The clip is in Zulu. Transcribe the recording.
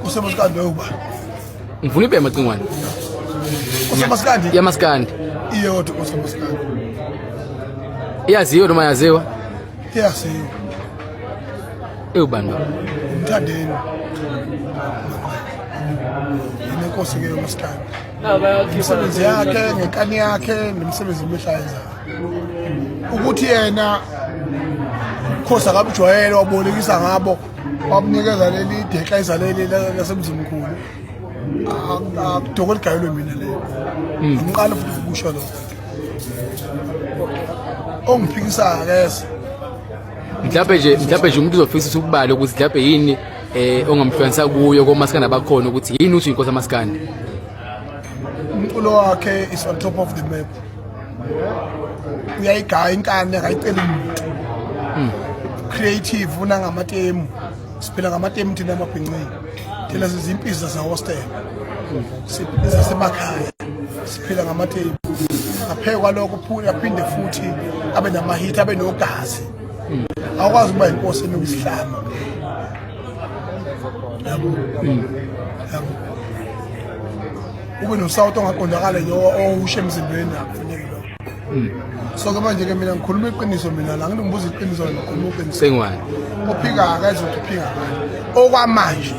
Usemasikandi uba. Ngifuna ibhema cingwane. Usemasikandi? Yamasikandi. Iyodwa usemasikandi. Iyaziwa noma yaziwa? Iyaziwa. Ewubani baba? Umthandeni. Inenkosi ke yomasikandi. Imisebenzi yakhe ngenkani yakhe nemisebenzi emihle ayenzayo. Ukuthi yena khosa akabujwayele wabolekisa ngabo wamnikeza leli dexa izaleli lasemzimkhulu akudoko ligayelwe mina leyo hmm. ngiqala futhi ukusho lokho ongiphikisayo akeze mhlawumbe nje mhlawumbe nje umuntu uzofisa ukuthi ukubale ukuthi mhlawumbe yini eh ongamhlukanisa kuyo komasikandi abakhona ukuthi yini uthi inkosi amasikandi umculo wakhe is on top of the map uyayigaya inkani akayiceli muntu hmm. creative unangamatemu siphila ngamatemu thina amabhincini thina sizimpisi zasehostel zasemakhaya siphila ngamatemu ngaphezu kwalokho aphinde futhi abe namahit abe nogazi hmm. awukwazi ukuba inkosi enuka isihlama yabo hmm. yabo ube nosawuti ongaqondakala nje owusha emzimbeni akufuneki lokho hmm. so ke manje ke mina ngikhuluma iqiniso mina la nginombuza iqiniso ngikhuluma iqiniso sengwane ophika akazi ukuthi uphika ngani okwamanje.